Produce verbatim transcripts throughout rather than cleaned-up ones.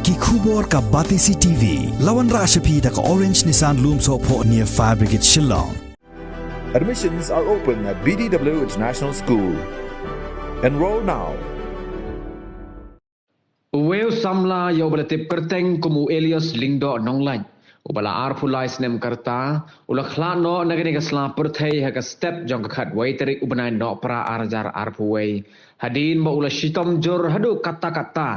Ki khubor ka Batesi T V. La wanrah sha phi da ka Orange Nissan Lumsohphoh near Fire Brigade Shillong. Admissions are open at B D W International School. Enroll now. Uwei u samla ïa uba la tip kyrteng kum u Elias Lyngdoh Nonglait, uba la arphew lai snem ka rta, u la khlad noh na kane ka sla pyrthei ha ka step jong ka khatwei tarik u bnai Nohprah ar hajar arphew wei. Hadien ba u la shitom jur haduh katta katta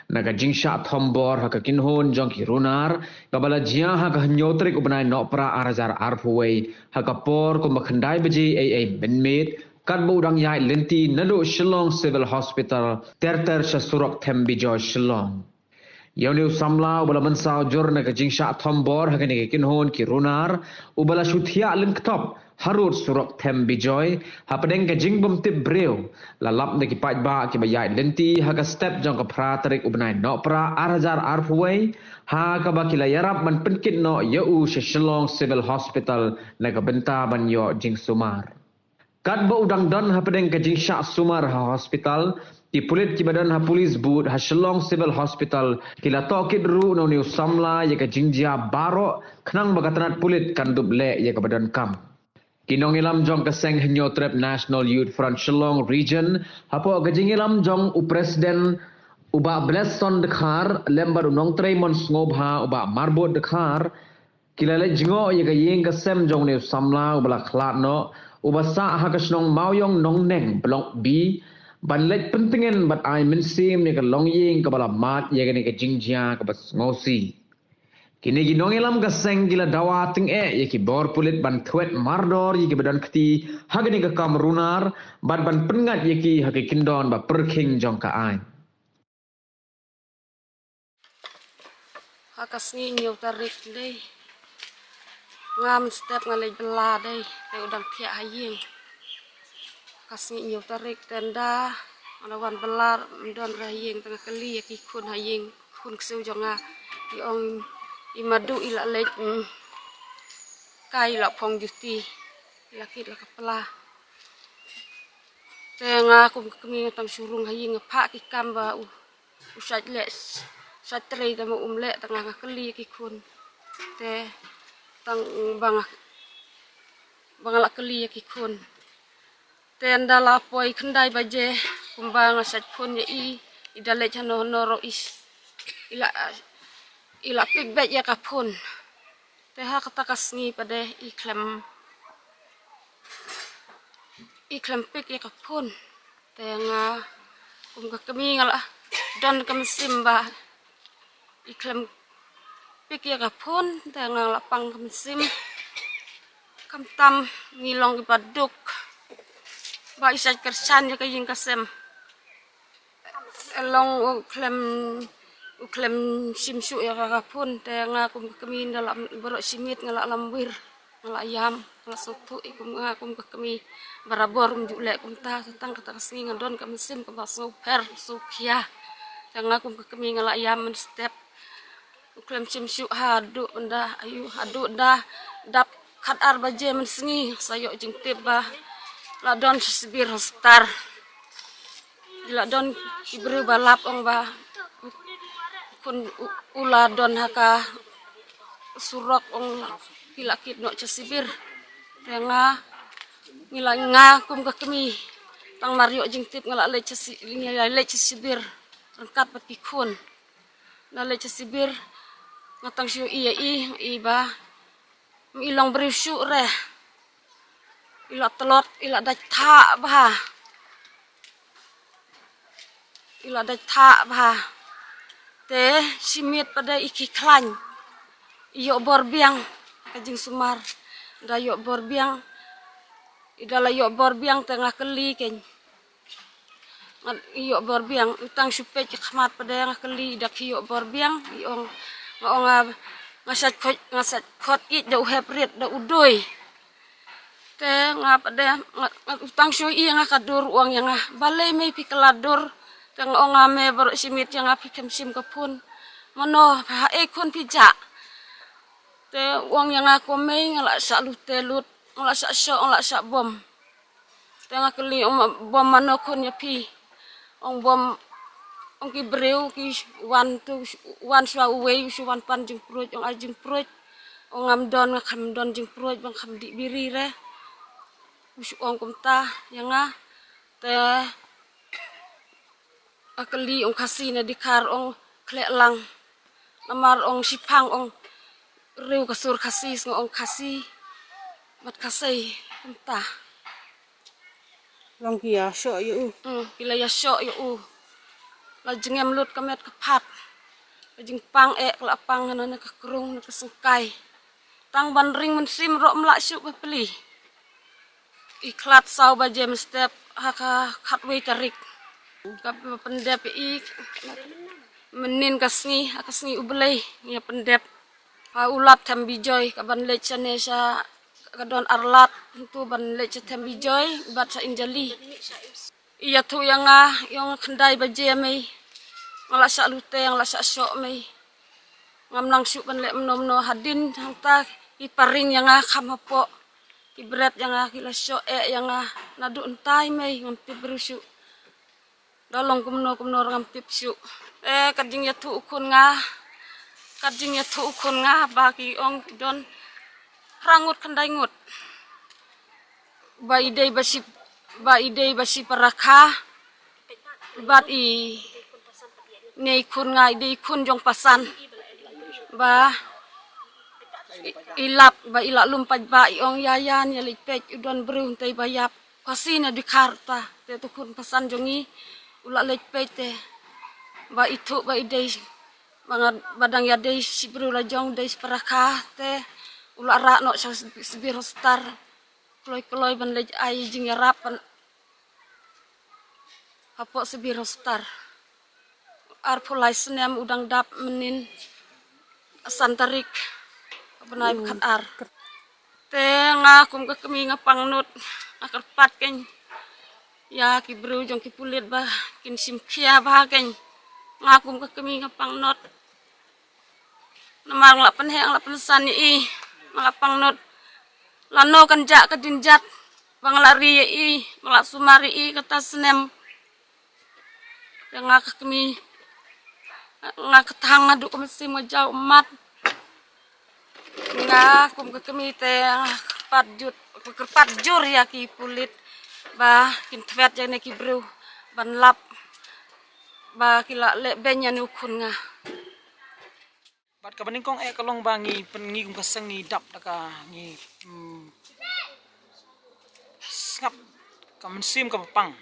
na ka jingshah thombor ha ka kynhun jong ki runar, kaba la jia ha ka hynñiew tarik u bnai Nohprah ar hajar arphew wei, ha ka por kumba khyndai baje eiei mynmiet, katba u dang ïaid lynti naduh Shillong Civil Hospital, ter ter sha surok Them Bijoy Shillong. Ïa une u samla uba la mynsaw jur na ka jingshah thombor ha kane ka kynhun ki runar, uba la shu thiah lyngktop harud surok Them Bijoy, hapdeng ka jingbymtip briew, la lap na ki paidbah kiba ïaid lynti ha ka step jong ka phra tarik u bnai Nohprah ar hajar arphew wei, ha kaba ki la ïarap ban pynkit noh ïa u sha Shillong Civil Hospital na ka bynta ban ïoh jingsumar. Katba u dang don hapdeng ka jingshah sumar ha hospital, ki pulit kiba don ha police booth ha Shillong Civil Hospital ki la tohkit ruh na une u samla ïa ka jingjia baroh, khnang ba ka tnat pulit kan dup leh ïa kaba donkam. Ki nongïalam jong ka seng Hynñiewtrep National Youth Front Shillong Region, hapoh ka jingïalam jong u President u Bah Bleston Dkhar lem bad u Nongtrei Mon Sngewbha u Bah Marbud Dkhar, ki la leit jngoh ïa ka ïing ka sem jong une u samla uba la khlad noh, uba sah ha ka shnong Mawiong Nongneng, Block B, ban leit pyntngen bad ai mynsiem ïa ka longïing kaba la mad ïa kane ka jingjia kaba sngewsih. Kine ki nongïalam ka seng ki la dawa tyngeh ïa ki bor pulit ban thwet mardor ïa kiba don kti ha kane ka kam runar, bad ban pynngat ïa ki ha ki kyndon ba pyrkhing jong ka aiñ. Ha ka sngi hynñiew tarik dei, nga mynstep nga leit bylla dei, te u dang thiah ha ïing. Ha ka sngi hynñiew tarik te ynda nga la wan bylla, ym don re ha ïing, te nga kylli ïa ki khun ha ïing, khun ksiew jong nga. Ki ong i Madu i la leit, mm, kai, i la phong juti, i la kit la ka pla. Te nga kum ka kmie nga tang shu rung ha ïing, nga phah ki kam ba u, u shait leh, shait trei te ma um leh, te nga, nga kylli ïa ki khun. Te tang ba nga, ba nga la kylli ïa ki khun. Te ynda la poi khyndai baje, kumba nga shait phone ïa i, i da leit hano hano ruh i, i la, i la pick beit ïa ka phone. Te ha kata ka sngi pat de i khlem, i khlem pick ïa ka phone. Te nga kum ka kmie nga la don ka mynsiem ba i khlem pick ïa ka phone, te nga la pang ka mynsiem. Khamtam ngi long kiba duk ba i shait kyrshan ïa ka ïing ka sem. Long u khlem, u khlem shim shuh ïa ka, ka phone, te nga kum ka kmie ynda la baroh shi miet nga la lamwir, nga la ïam, nga la sngewthuh, i kum nga kum ka kmie barabor ym ju leh kumta, tang kata ka sngi nga don ka mynsiem kaba sngewpher sngewkhia. Te nga kum ka kmie nga la ïam mynstep. U khlem shim shuh haduh ynda, ayu, haduh ynda dap khat ar baje mynsngi, sa ïoh jingtip ba la don sha Sibir Hospital. Ki la don ki briew ba lap ong ba u khun u, u la don ha ka surok, ong la, ki la kit noh sha Sibir. Te nga, ngi la, nga kum ka kmie, tang mar ïoh jingtip nga la leit sha Si-, nga la leit sha Sibir ryngkat bad ki khun. Nga leit sha Sibir, nga tang shu ïohi ïa i, i ba ym i long briew shuh re. I la tlot, i la dait thah bha. I la dait thah bha. Te shi miet pat de i khie khlaiñ, i ïoh bor biang ka jingsumar. Da ïoh bor biang, i da la ïoh bor biang te nga kylli kein. Nga ïoh bor biang, u tang shu peit ka khmat pat de nga kylli, i da khie ïoh bor biang, i ong, nga ong, ah, nga shait khot, nga shait khot ïeit da u hep rit da u doi. Te nga pat de, nga, nga, u tang shu ïohi ïa nga ka dur, u ong ïa nga, balei mei phi kylla dur? Te nga ong, ah, mei baroh shi miet ïa nga phi khlem shim ka phone. Mano, haei khun phi jah? Te u ong ïa nga, ko mei nga la shah lute lut, nga la shah shoh, nga la shah bom. Te nga kylli, ong, bom mano khun ïa phi? Ong bom Ong ki briew ki wan tu, wan shuwa uwei, u shu wan pan jingpruid, ong ai jingpruid. Ong ngam don, nga kham don jingpruid, bang kham dih biri re. U shu ong kumta ïa nga. Te a kali ong Khasi ne Dkhar, ong khleh lang. Namar ong shiphang ong riew ka sur Khasi, sngew ong Khasi. Mat Khasi kumta. Long ki ïa shoh ïa u. Hmm, ki la ïa shoh ïa u. La jngem lut ka met ka phad. Ka jingpang eh ka la pang na ka krung na ka sengkai. Tang ban ring mynsiem ruh ym lah shuh ba pli. I khlad saw baje mynstep ha ka khatwei tarik. Ka pyndep i mynnin ka sngi, ha ka sngi U Blei ngi pyndep. Ha u Lad Them Bijoy, ka ban leit shane sha, ka don ar lad, tu ban leit sha Them Bijoy bad sha Injali. I ïathuh ïa nga, ïong khyndai baje mei. Nga la shah lute, nga la shah shoh mei. Ngam nang shuh ban leh mno mno hadien hangta, ki paring ïa nga kham hapoh. Ki bret ïa nga, ki la shoh eh ïa nga. Naduh hangtai mei, ngam tip briew shuh. Da long kumno kumno ruh ngam tip shuh. Eh, ka jingïathuh u khun nga. Ka jingïathuh u khun nga ba ki ong don phra ngut khyndai ngut. Ba i dei ba shi, ba i dei ba shi para kha. Bad i ne i khun nga i dei i khun jong pasan. Ba i, i lap, ba i la lum pat ba i ong ïa ïa ne leit peit u don briew hangtei ba ïap. Khasi ne Dkhar ta, te tu khun pasan jong ngi, u la leit peit te. Ba i thuh ba i dei, ba nga, ba dang ïa dei shi briew la jong, dei shi para kha te, u la rah noh sha Sibir Hospital. Kloi kloi ban leit ai jingïarap ban hapoh Sibir Hospital. Arphew lai snem u dang dap mynnin san tarik bnai khatar. Te nga kum ka kmie nga pangnud, nga kyrpad kein ïa ki briew jong ki pulit ba kin shim khia bha kein. Nga kum ka kmie nga pangnud. Namar nga la pynheh, nga la pynsan ïa i, nga la pangnud. Lano kan jah ka jingjat ba nga la ri ïa i, nga la sumar ïa i kata snem. Ïa nga ka kmie, nga ka thang, nga duh ka mynsiem, nga jaw ummat. Nga kum ka kmie te nga kyrpad jur, kyrpad jur ïa ki pulit ba kin thwet ïa kine ki briew ban lap ba ki la leh beiñ ïa une u khun nga. Bad kaba nyngkong eh ka long ba ngi pyn, ngi kum ka seng ngi dap da ka, ngi, mm, sngap ka mynsiem kaba pang.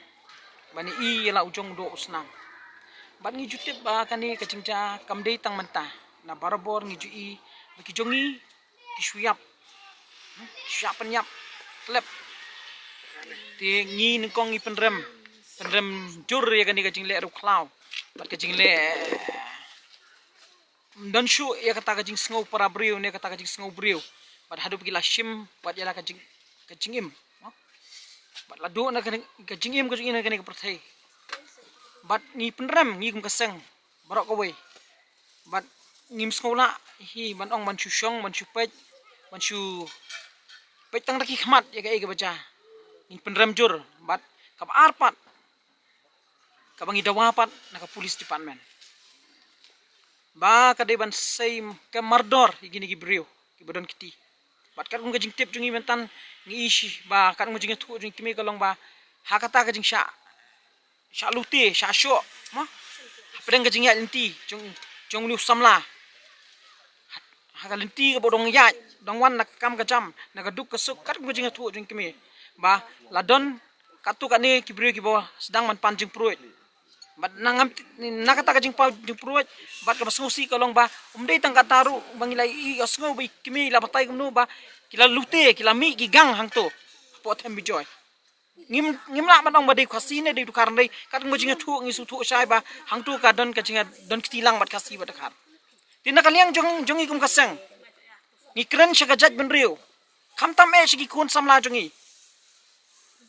Ba ngi i ïa la u jong u doh u snam. Bad ngi ju tip ba kane ka jingjia kam dei tang mynta. Na barabor ngi ju i ba ki jong ngi ki shu ïap. Hmm, ki shu ïap pynïap. Klep. Te ngi nyngkong ngi pynrem. Pynrem jur ïa kane ka jingleh riewkhlaw. Bad ka jingleh Ym don shuh ïa kata ka jingsngew para briew ne kata ka jingsngew briew. Bad haduh ba ki la shim bad ïa la ka jing, ka jingim. Bad la duh na ka, ka jingim ka jingim na kane ka pyrthei. Bad ngi pynrem ngi kum ka seng baroh kawei. Bad ngim sngew lah hi ban ong ban shu shong ban shu peit ban shu peit tang da ki khmat ïa kaei kaba jia. Ngi pynrem jur bad kaba ar pat kaba ngi dawa pat na ka police department. Ba ka dei ban sei ka mardor ïa kine ki briew kiba don kti. Bad katkum ka jingtip jong ngi mynta ngi ïohi ba katkum ka jingïathuh jong ngi kmie ka long ba ha kata ka jingshah, shah lute, shah shoh, mo? Hapdeng ka jingïaid lynti jong, jong une u samla. Ha ka lynti kaba dang ïaid, dang wan na ka kam ka jam, na ka duk ka suk, katkum ka jingïathuh jong ngi kmie. Ba la don katto katne ki briew kiba sdang ban pan jingpruid. Bad na ngam, na kata ka jingpan jingpruid bad kaba sngewsih ka long ba ym dei tang kata ruh ba ngi la ïohsngew ba i kmie i la batai kumno ba ki la lute, ki la mih ki gang hangto hapoh Them Bijoy. Ngim, ngim lah ban ong ba dei Khasi ne dei Dkhar, dei katkum ka jingïathuh ngi sngewthuh shai ba hangto ka don ka jingdon kti lang bad Khasi bad Dkhar. Te na ka liang jong, jong ngi kum ka seng ngi kren sha ka jaitbynriew, khamtam eh sha ki khun samla jong ngi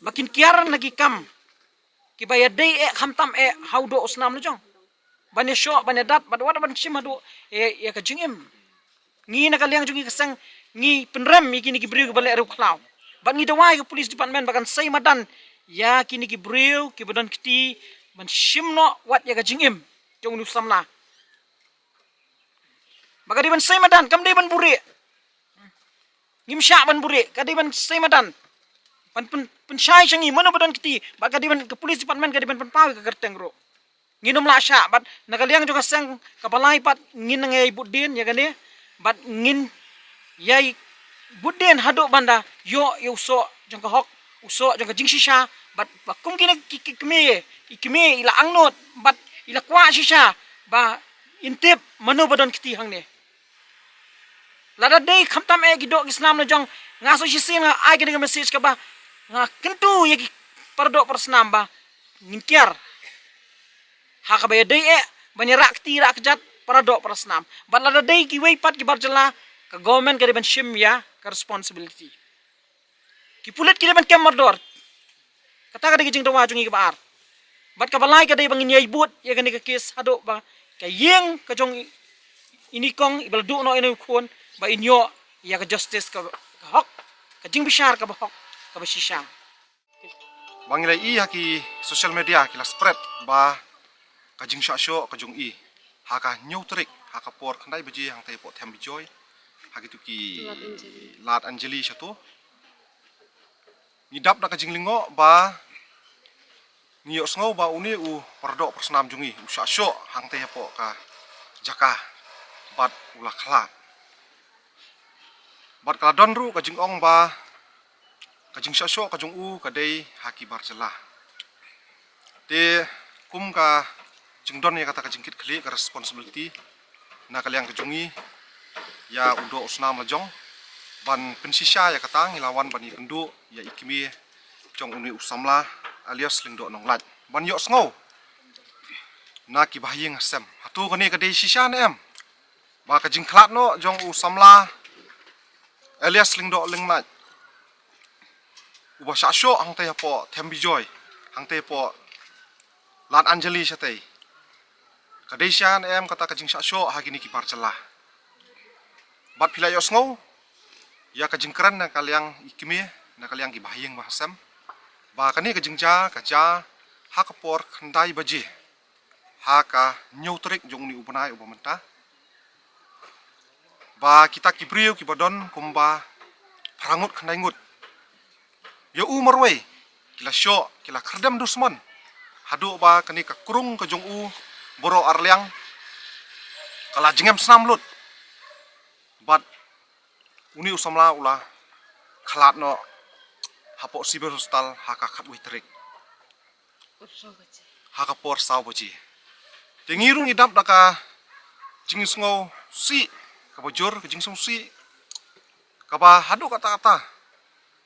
ba kin kiar na ki kam kiba ïadei eh khamtam eh ha u doh u snam la jong. Ban ïashoh, ban ïadat, bad wat ban shim haduh ïa, ïa ka jingim. Ngi na ka liang jong ngi ka seng ngi pynrem ïa kine ki briew kiba leh riewkhlaw. Bad ngi dawa ïa ka police department ba kan sei madan ïa kine ki briew kiba don kti ban shim noh wat ïa ka jingim. jong u samla. Ba ka dei ban sei madan, kam dei ban buhrieh. Ngim shah ban buhrieh, ka dei ban sei madan. Ban pyn, pynshai sha ngi mano ba don kti, bad ka dei ban, ka police department ka dei ban pynpaw ïa ka kyrteng ruh. Ngin ym lah shah, bad na ka liang jong ka seng kaba lai pat ngin nang ïai bud dien ïa kane, bad ngin ïai bud dien haduh ban da ïoh ïa u soh jong ka hok, u soh jong ka jingshisha, bad ba kum kine ki, ki kmie, i kmie i la angnud, bad i la kwah shisha ba in tip mano ba don kti hangne. Lada dei khamtam eh ki doh ki snam la jong, nga shu shisien nga ai kane ka message kaba nga kyntu ïa ki para doh para snam ba ngin kiar ha kaba ïadei eh ban ïarah kti rah kjat para doh para snam. Bad lada dei kiwei pat ki bar jylla, ka government ka dei ban shim ïa ka responsibility. Ki pulit ki dei ban kem mardor. Kata ka dei ka jingdawa jong ngi kaba ar. Bad kaba lai ka dei ba ngin ïai bud ïa kane ka kes haduh ba ka ïing ka jong i, i nyngkong iba la duh noh ïa une u khun, ba in ïoh ïa ka justice ka, ka hok, ka jingbishar kaba hok, kaba shisha. Ba ngi la ïohi ha ki social media ki la spread ba ka jingshah shoh ka jong i ha ka hynñiew tarik ha ka por khyndai baje hangtei hapoh Them Bijoy, ha kitu ki Lad Anjali. Lad Anjali shato. Ngi dap da ka jinglyngngoh ba ngi ïohsngew ba une u para doh para snam jong ngi u shah shoh hangtei hapoh ka jaka bad u la khlad. Bad ka la don ruh ka jingong ba ka jingshah shoh ka jong u ka dei ha ki bar jylla. Te kum ka jingdon ïa kata ka jingkitkhlieh, ka responsibility na ka liang ka jong ngi ïa u doh u snam la jong, ban pynshisha ïa kata, ngi la wan ban ïakynduh ïa i kmie jong une u samla alias Lyngdoh Nonglait ban ïohsngew na ki bahaïing hasem, hato kane ka dei shisha ne em? Ba ka jingkhlad noh jong u samla alias Lyngdoh Nonglait uba shah shoh hangtei hapoh Them Bijoy, hangtei hapoh Lad Anjali shatei, ka dei shisha ne em kata ka jingshah shoh ha kine ki bar jylla? Bad phi la ïohsngew ïa ka jingkren na ka liang i kmie, na ka liang ki bahaïing bahasem, ba kane ka jingjia ka jia ha ka por khyndai baje ha ka hynñiew tarik jong une u bnai uba mynta. Ba kita ki briew kiba don kumba phra ngut khyndai ngut ïa u marwei ki la shoh, ki la khyrdem dusmon haduh ba kane ka krung ka jong u baroh arliang ka la jngem snam lut. Bad une u samla u la khlad noh hapoh Civil Hospital ha ka khatwei tarik ha ka por saw baje. Te ngi ruh ngi dap da ka jingsngewsih kaba jur, ka jingsngewsih kaba haduh katta katta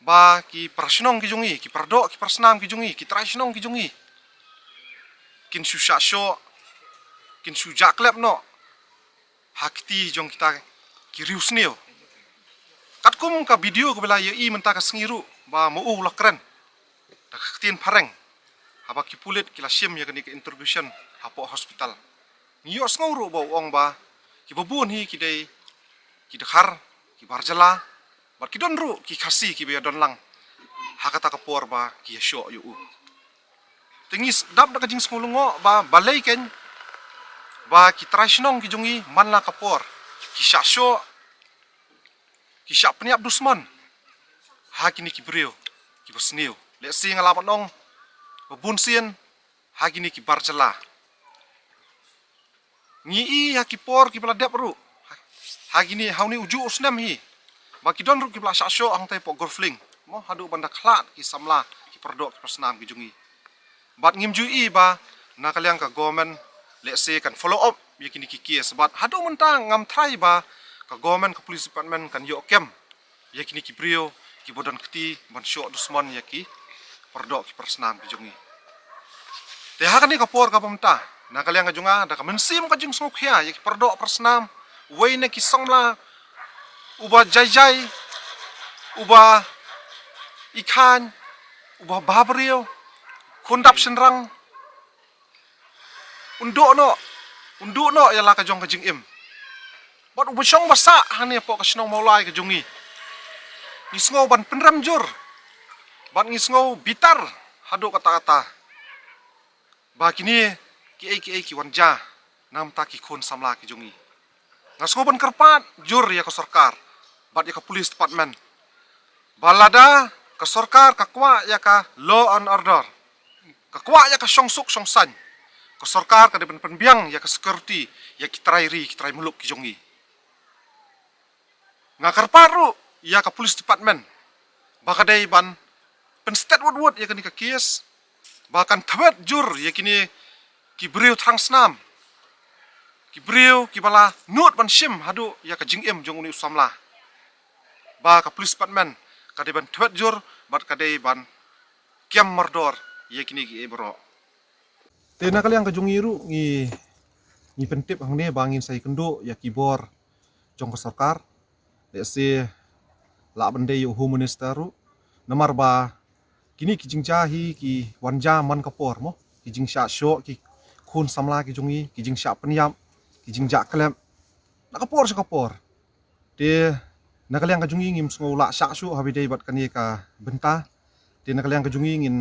ba ki para shnong ki jong ngi, ki para doh, ki para snam ki jong ngi, ki trai shnong ki jong ngi kin shu shah shoh, kin shu jah klep noh ha kti jong kita ki riewsniew. Katkum ka video kaba la ïohi mynta ka sngi ruh ba ma u la kren da ka ktien phareng haba ki pulit ki la shim ïa kane ka interrogation hapoh hospital. Ngi ïohsngew ruh ba u ong ba kiba bun hi ki dei ki dkhar, ki bar jylla, bad ki don ruh ki Khasi kiba ïadon lang ha kata ka por ba ki ïashoh ïa u. Te ngi dap da ka jingsngewlyngngoh ba balei kein ba ki trai shnong ki jong ngi man la ka por ki shah shoh, ki shah pynïap dusmon ha kine ki briew kiba sniew. Lehse nga lah ban ong ba bun sien ha kine ki bar jylla. Ngi i ha ki por kiba la dep ruh, ha kine, ha une u juh u snem hi, ba ki don ruh kiba la shah shoh hangtei hapoh Golf Link mo, haduh ban da khlad ki samla, ki para doh, ki para snam ki jong ngi. Bad ngim ju i ba na ka liang ka government lehse kan follow up ïa kine ki case, bad haduh mynta ngam tharai ba ka government, ka police department kan ïoh kem ïa kine ki briew kiba don kti ban shoh dusmon ïa ki para doh, ki para snam ki jong ngi. Te ha kane ka por kaba mynta, na ka liang ka jong nga, da ka mynsiem ka jingsngewkhia ïa ki para doh para snam, uwei na ki samla uba jai jai, uba i khain, uba bhabriew, khun dap shynrang, un duh noh, un duh noh ïa la ka jong ka jingim. Bad uba shong ba sah hangne hapoh ka shnong Mawlai ka jong ngi, ngi sngew ban pynrem jur bad ngi sngew bitar haduh katta katta ba kine kiei kiei ki wan jia Namta ki khun samla ki jong ngi. Nga sngew ban kyrpad jur ïa ka sorkar bad ïa ka police department. Ba lada ka sorkar ka kwah ïa ka law and order, ka kwah ïa ka shongsuk shongsaiñ, ka sorkar ka dei ban pynbiang ïa ka security ïa ki trai ri ki trai muluk ki jong ngi. Nga kyrpad ruh ïa ka police department ba ka dei ban pynstet wut wut ïa kane ka case, ba kan thwet jur ïa kine ki briew thrang snam, ki briew kiba la nud ban shim haduh ïa ka jingim jong une u samla. Ba ka police department ka dei ban thwet jur bad ka dei ban kiam mardor ïa kine kiei baroh. Te na ka liang ka jong ngi ruh ngi, ngi pyntip hangne ba ngin sa ïakynduh ïa ki bor jong ka sorkar. Lehse lah ban dei ïa u Home Minister ruh. Namar ba kine ki jingjia hi ki wan jia man ka por mo. Ki jingshah shoh ki khun samla ki jong ngi, ki jingshah pynïap, ki jingjah klep na ka por sha ka por. Te na ka liang ka jong ngi ngim sngew lah shah shuh haba ïadei bad kane ka bynta. Te na ka liang ka jong ngi ngin,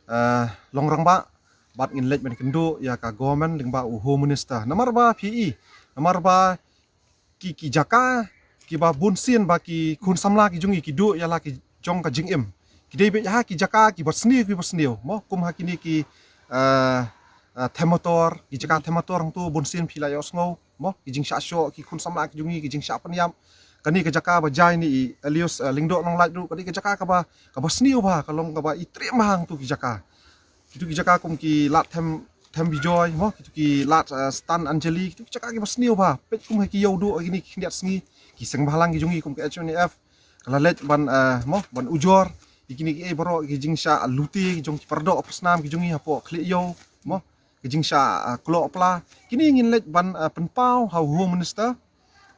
eh, long rangbah bad ngin leit ban kynduh ïa ka government lyngba u Home Minister. Namar ba phi i, namar ba ki, ki jaka kiba bun sien ba ki khun samla ki jong ngi ki duh ïa la ki jong ka jingim, ki dei beit ha ki jaka kiba sniew kiba sniew mo, kum ha kine ki, eh, eh, them motor, ki jaka them motor hangto bun sien phi la ïohsngew mo, ki jingshah shoh ki khun samla ki jong ngi, ki jingshah pynïap. Kane ka jaka ba jia ïa i Elias, eh, Lyngdoh Nonglait ruh ka dei ka jaka kaba, kaba sniew bha, ka long kaba i triem bha hangto ki jaka. Kitu ki jaka kum ki lad them, them Bijoy mo, kitu ki lad, eh, Stan Anjali, kitu ki jaka kiba sniew bha. Peit kum ha ki ïew duh kine ki khyndiat sngi, ki seng bhalang ki jong ngi kum ka H N A F ka la leit ban, eh, mo, ban ujor ïa kine kiei baroh ki jingshah lute ki jong ki pardoh parsnam ki jong ngi hapoh khlieh ïew mo, ki jingshah, eh, kloh pla. Kine ngin leit ban, eh, pynpaw ha u Home Minister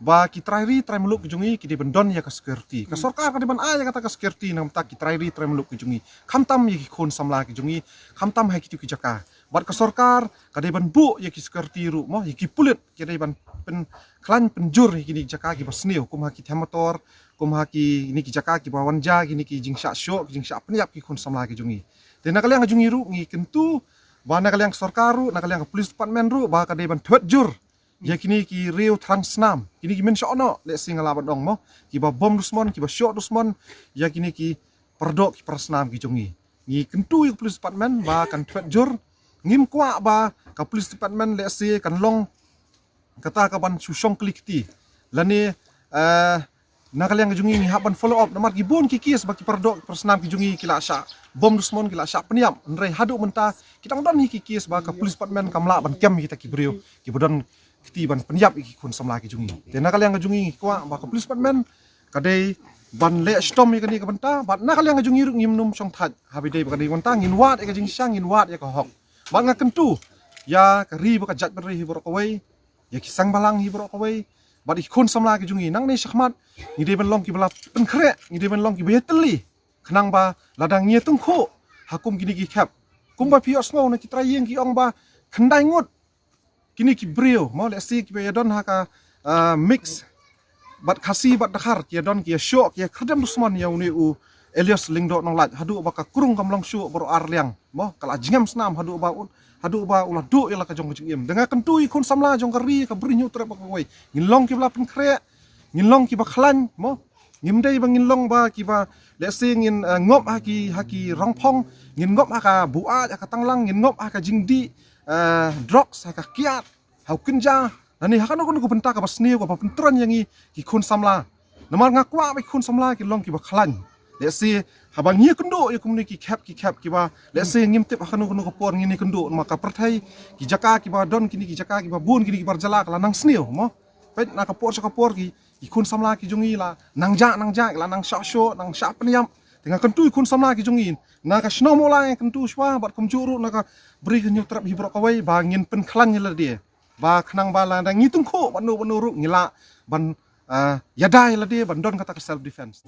ba ki trai ri trai muluk ki jong ngi ki dei ban don ïa ka security. Ka sorkar ka dei ban ai ïa kata ka security namar ki trai ri trai muluk ki jong ngi, khamtam ïa ki khun samla ki jong ngi, khamtam ha kitu ki jaka. Bad ka sorkar ka dei ban buh ïa ki security ruh mo, ïa ki pulit ki dei ban pynkhlaiñ pynjur ïa kine ki jaka kiba sniew, kum ha ki them motor, kum ha kine ki jaka kiba wan jia kine ki jingshah shoh, ki jingshah pynïap ki khun samla ki jong ngi. Te na ka liang ka jong ngi ruh ngi kyntu ba na ka liang ka sorkar ruh, na ka liang ka police department ruh ba ka dei ban thwet jur ïa kine ki riew thrang snam, kine ki mynshohnoh, lehse nga lah ban ong mo, kiba bom dusmon, kiba shoh dusmon ïa kine ki pardoh ki parsnam ki jong ngi. Ngi kyntu ïa ka police department ba kan thwet jur. Ngim kwah ba ka police department lehse kan long kata kaban shu shong kli kti lane, eh, na ka liang ka jong ngi ngi hap ban follow up namar ki bun ki case ba ki pardoh ki parsnam ki jong ngi ki la shah bom dusmon, ki la shah pynïap. Hynrei haduh mynta ki dang don hi ki case ba ka police department kam lah ban kem ïa kita ki briew kiba don kti ban pynïap ïa ki khun samla ki jong ngi. Te na ka liang ka jong ngi ngi kwah ba ka police department ka dei ban leh shitom ïa kane ka bynta, bad na ka liang ka jong ngi ruh ngim nym shong thait haba ïadei bad kane ka bynta. Ngin wad ïa ka jingshisha, ngin wad ïa ka hok. Bad nga kyntu ïa ka ri bad ka jaitbynriew hi baroh kawei, ïa ki seng bhalang hi baroh kawei, bad ïa ki khun samla ki jong ngi, nangne shakhmat ngi dei ban long kiba la pynkhreh, ngi dei ban long kiba ïatylli, khnang ba lada ngi ïatyngkhuh ha kum kine ki khep, kumba phi ïohsngew na ki trai ïing ki ong ba khyndai ngut kine ki briew mo, lehse kiba ïadon ha ka, ah, mix bad Khasi bad Dkhar, ki ïadon ki ïashoh, ki ïakhyrdem dusmon ïa une u Elias Lyngdoh Nonglait haduh ba ka krung kam long shuh baroh ar liang mo, ka la jngem snam haduh ba u, haduh ba u la duh ïa la ka jong ka jingim. Te nga kyntu ïa ki khun samla jong ka ri ka Bri Hynñiewtrep baroh kawei, ngin long kiba la pynkhreh, ngin long kiba khlaiñ mo. Ngim dei ba ngin long ba kiba, lehse ngin, eh, ngop ha ki, ha ki rongphong, ngin ngop ha ka buaid, ha ka tanglang, ngin ngop ha ka jingdih, eh, drugs, ha ka kiad, ha u kynja, lane ha kano kano ka bynta kaba sniew kaba pyntrein ïa ngi ki khun samla. Namar nga kwah ba ki khun samla ki long kiba khlaiñ. Lehse haba ngi ïakynduh ïa kumne ki khep ki khep kiba, lehse ngim tip ha kano kano ka por ngin ïakynduh, namar ka pyrthei, ki jaka kiba don kine, ki jaka kiba bun kine kiba jala ka la nang sniew mo. Peit na ka por sha ka por ki, ki khun samla ki jong ngi la nang jah nang jah, la nang shah shoh, nang shah pynïap. Te nga kyntu ïa ki khun samla ki jong ngi na ka shnong Mawlai, nga kyntu shuwa bad kumjuh ruh na ka Bri Hynñiewtrep hi baroh kawei ba ngin pynkhlaiñ ïa lade, ba khnang ba lada ngi tyngkhuh bad no bad no ruh ngi lah ban, ah, ïada ïa lade ban don kata ka self defense.